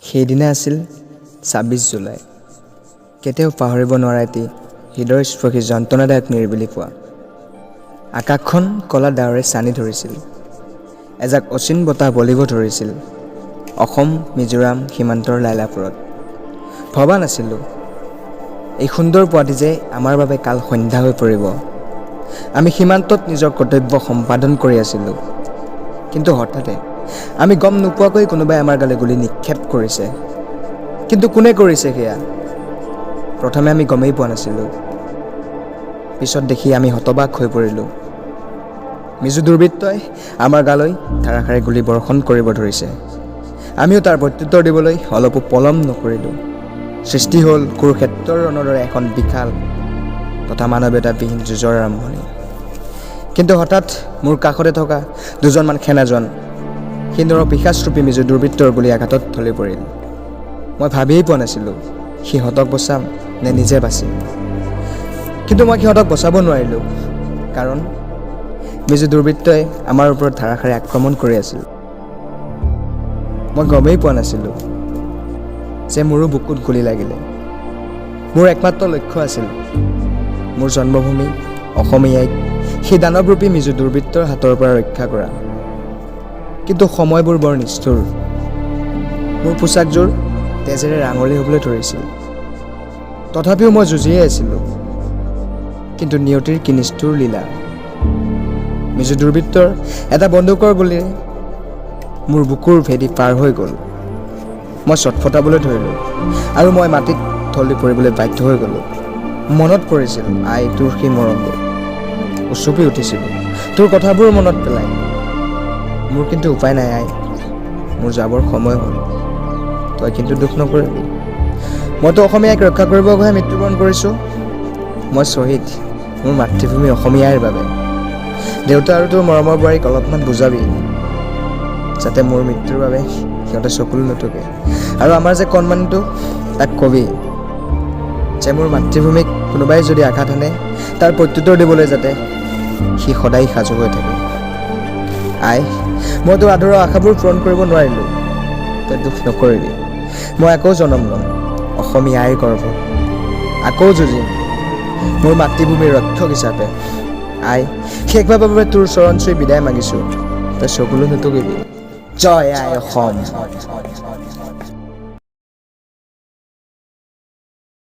সেইদিনা আছিল 26 জুলাই। কেতিয়াও পাহৰিব নোৱাৰা এটি হৃদয়স্পৰ্শী যন্ত্ৰণাদায়ক নিৰিবিলি পুৱা। আকাশখন ক'লা ডাৱৰে ছানি ধৰিছিল। এজাক অচিন বতাহ বলিব ধৰিছিল অসম মিজোৰাম সীমান্তৰ লাইলাপুৰত। ভবা নাছিলোঁ এই সুন্দৰ পুৱাটি যে আমাৰ বাবে কাল সন্ধ্যা হৈ পৰিব। আমি সীমান্তত নিজৰ কৰ্তব্য সম্পাদন কৰি আছিলোঁ, কিন্তু হঠাতে আমি গম নোপোৱাকৈ কোনোবাই আমাৰ গালৈ গুলী নিক্ষেপ কৰিছে। কিন্তু কোনে কৰিছে সেয়া প্ৰথমে আমি গমেই পোৱা নাছিলোঁ। পিছত দেখি আমি হতবাক হৈ পৰিলোঁ। মিজো দুৰ্বৃত্তই আমাৰ গালৈ ধাৰাসাৰে গুলী বৰ্ষণ কৰিব ধৰিছে। আমিও তাৰ প্ৰত্যুত্তৰ দিবলৈ অলপো পলম নকৰিলোঁ। সৃষ্টি হ'ল কুৰুক্ষেত্ৰৰ ৰণৰ দৰে এখন বিশাল তথা মানৱীয়তাবিহীন যুঁজৰ আৰম্ভণি। কিন্তু হঠাৎ মোৰ কাষতে থকা দুজনমান সেনাজন সেই নৰপিশাচৰূপী মিজো দুৰ্বৃত্তৰ গুলী আঘাতত ঢলি পৰিল। মই ভাবিয়েই পোৱা নাছিলোঁ সিহঁতক বচাম নে নিজে বাচিম। কিন্তু মই সিহঁতক বচাব নোৱাৰিলোঁ, কাৰণ মিজো দুৰ্বৃত্তই আমাৰ ওপৰত ধাৰাসাৰে আক্ৰমণ কৰি আছিল। মই গমেই পোৱা নাছিলোঁ যে মোৰো বুকুত গুলী লাগিলে। মোৰ একমাত্ৰ লক্ষ্য আছিল মোৰ জন্মভূমি অসমী আইক সেই দানৱৰূপী মিজো দুৰ্বৃত্তৰ হাতৰ পৰা ৰক্ষা কৰা। কিন্তু সময়বোৰ বৰ নিষ্ঠুৰ। মোৰ পোচাকযোৰ তেজেৰে ৰাঙলী হ'বলৈ ধৰিছিল। তথাপিও মই যুঁজিয়ে আছিলোঁ। কিন্তু নিয়তিৰ কি নিষ্ঠুৰ লীলা! মিজো দুৰ্বৃত্তৰ এটা বন্দুকৰ গুলীৰে মোৰ বুকুৰ ভেদি পাৰ হৈ গ'ল। মই ছটফটাবলৈ ধৰিলোঁ আৰু মই মাটিত ঢলি পৰিবলৈ বাধ্য হৈ গ'লোঁ। মনত পৰিছিল আই তোৰ সেই মৰমবোৰ। উচুপি উঠিছিলোঁ তোৰ কথাবোৰ মনত পেলাই। মোৰ কিন্তু উপায় নাই আই, মোৰ যাবৰ সময় হ'ল। তই কিন্তু দুখ নকৰিবি। মইতো অসমী আইক ৰক্ষা কৰিব গৈহে মৃত্যুবৰণ কৰিছোঁ। মই শ্বহীদ মোৰ মাতৃভূমি অসমী আইৰ বাবে। দেউতা আৰু তোৰ মৰমৰ বোৱাৰীক অলপমান বুজাবি, যাতে মোৰ মৃত্যুৰ বাবে সিহঁতে চকুলো নুটুকে। আৰু আমাৰ যে কণমানিটো, তাক কবি যে মোৰ মাতৃভূমিক কোনোবাই যদি আঘাত হানে, তাৰ প্ৰত্যুত্তৰ দিবলৈ যাতে সি সদায় সাজু হৈ থাকে। আই, মই তোৰ আধৰুৱা আশাবোৰ পূৰণ কৰিব নোৱাৰিলোঁ। তই দুখ নকৰিবি। মই আকৌ জন্ম ল'ম অসমী আইৰ গৰ্ভত। আকৌ যুঁজিম মোৰ মাতৃভূমিৰ ৰক্ষক হিচাপে। আই, শেষবাৰৰ বাবে তোৰ চৰণ চুই বিদায় মাগিছোঁ। তই চকুলো নুটুকিবি। জয় আই অসম।